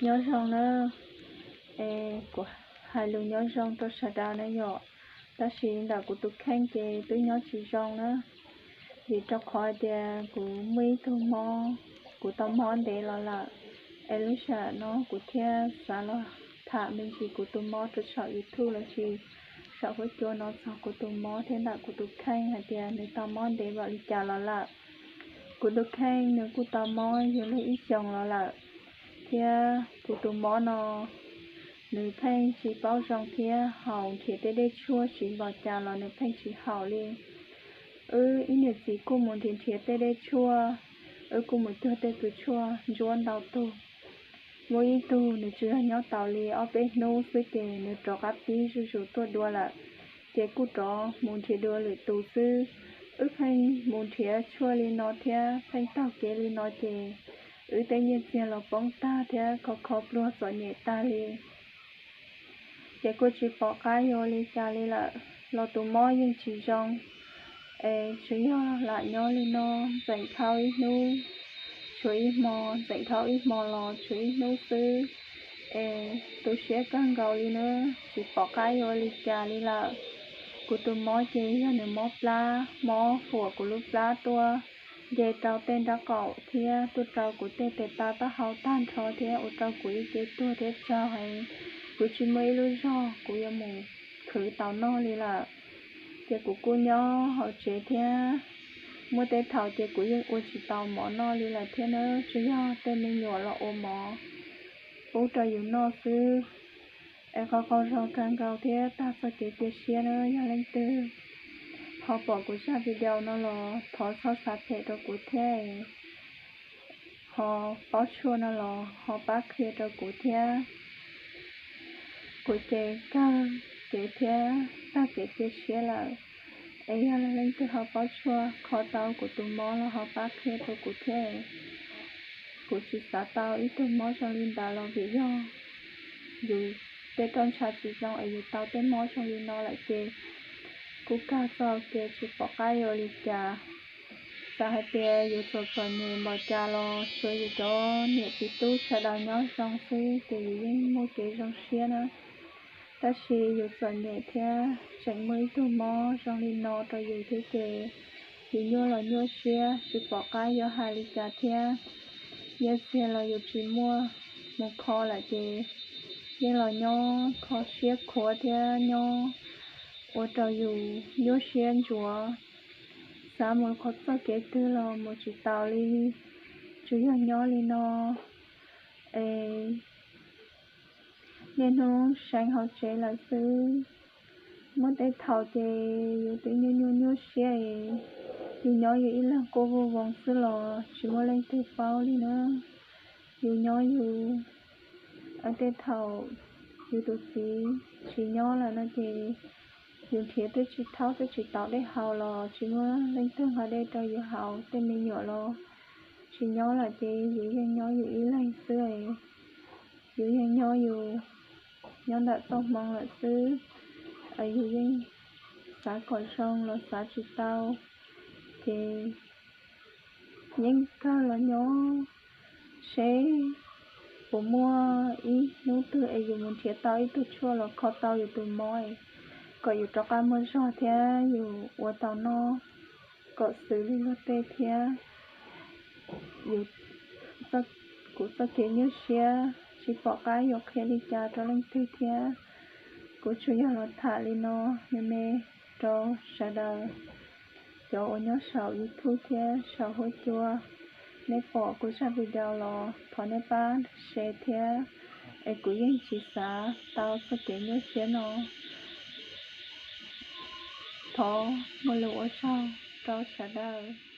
Nyob zoo na, es kuv hais lus nyob zoo rau sawv daws na yom. Tab sis ntawm kuv tus kheej ces twb nyob tsis zoo na, vim rau qhov tias kuv muaj ib tug mob, kuv tau mob ntev los lawm. Es lub sij hawm no kuv thiaj xav los tham me ntsis kuv tus mob rau saum YouTube los sis saum huab cua no txog kuv tus mob thiab ntawm kuv tus kheej hais tias nws tau mob ntev npaum li cas los lawm. Kuv tus kheej nws kuj tau mob yug li ib xyoos los lawm, thiab kuv tus mob no nws pheej tsis paub zoo thiab haus nrhiav tej dej tshuaj siv npaum cas los nws pheej tsis haum li. Wb ib niam txiv kuj mus nrhiav nrhiav tej dej tshuaj, wb kuj mus cuag tej kws tshuaj ntsuab ntau tug. Muaj ib tug nws tsuas yog nyob tau li ob peb hnub xwb ces nws rov qab pib zuj zus tuaj dua lawm, ces kuj rov mus nrhiav dua lwm tus xwb. Wb pheej mus nrhiav tshuaj li no thiab pheej taug kev li no ces wb tej nyiaj txiag los poob tag thiab kho kho pluag txom nyem tag li. Ces kuj tsis pom qab yuav ua li cas li lawm los tus mob yeej tsis zoo. Es tsuas yog lam nyob li no ntxeem dhau ib hnub tshuav ib hmo, ntxeem dhau ib hmo los tshuav ib hnub xwb. Es tu siab kawg nkaus li na, tsis pom qab yuav ua li cas li lawm. Kuv tus mob ces yog nws mob plab, mob huam kuv lub plab tuaj nce rau tej nraub qaum thiab tuaj rau kuv tej tes taw taub hau tag nrho thiab ua rau kuv ib ce tuag thiab tsaug heev. Kuv tsis muaj ib lub zog kuv yuav mus khwv tau noj li lawm. Ces kuv kuj nyob hauv tsev thiab, muaj tej thaum ces kuv yeej ua tsis tau mov noj li lawm thiab na, tsuas yog tej me nyuam los ua mov pub rau yus noj xwb. Es qhov qaug zog kawg nkaus thiab tag txoj kev cia siab na, yog leej twg ho pom kuv zaj video no los thov txhob xav phem rau kuv thiab, ho paub tshuaj no los ho pab qhia rau kuv thiab. Kuv ces kawg kev thiab tag kev cia siab lawm. Es yog leej twg ho paub tshuaj kho tau kuv tus mob los ho pab qhia rau kuv thiab. Kuv tsis xav tau ib tug mob zoo li ntawd los vim yog yus tej roj ntsha tsis zoo es yus tau tej mob zoo li no lawm ces kuj kawg txoj kev tsis pom qab yuav ua li cas. Xav hais tias yus txom txom nyem npaum cas los tsuav yus cov niam txiv tub sawv daws nyob zoo xwb ces yus yeej muaj kev zoo siab na. Tab sis yus txom nyem thiab tseem muaj ib tug mob zoo li no rau yus thiab ces yus nyuaj los nyuaj siab tsis pom qab yuav hais li cas thiab. Nyiaj txiag los yus tsis muaj, mus kho lawm ces yeej los nyob kho siab khuav thiab nyob ua rau yus nyuaj siab ntsuav, xav mus qhov txoj kev twg los mus tsis taus li, tsuas yog nyob li no es niaj hnub seev hauv tsev lawm xwb. Muaj tej thaum ces yus twb nyuaj nyuaj nyuaj siab es yus nyob yus ib leeg quaj vog voos xwb los tsis muaj leej twg paub li na. Yus nyob yus, tej thaum yus tus txiv tsis nyob lawm no ces yus nrhiav twb tsis thaub twb tsis tau dej haus los tsis muaj leej twg nqa dej rau yus haus, tej me nyuam los tsis nyob lawm ces yus yeej nyob yus ib leeg xwb. Yus yeej nyob yus, nyob ntawm txoj hmoo lawm xwb. Yus yeej xav kom zoo los xav tsis tau, ces yeej kawg los nyob seb puas muaj ib hnub twg es yus mus nrhiav tau ib tug tshuaj los kho tau yus tus mob kom yus rov qab muaj zog thiab yus ua tau noj kom xws li luag tej thiab. Yus, kuv txoj kev nyuaj siab tsis pom qab yuav qhia li cas rau leej twg thiab. Kuv tsuas yog los tham li no me me rau sawv daws cov uas nyob saum YouTube thiab saum huab cua. Neb pom kuv zaj video los thov neb pab share thiab, es kuv yeej tsis xav tau txoj kev nyuaj siab no. Thov muaj lus ua tsaug rau sawv daws.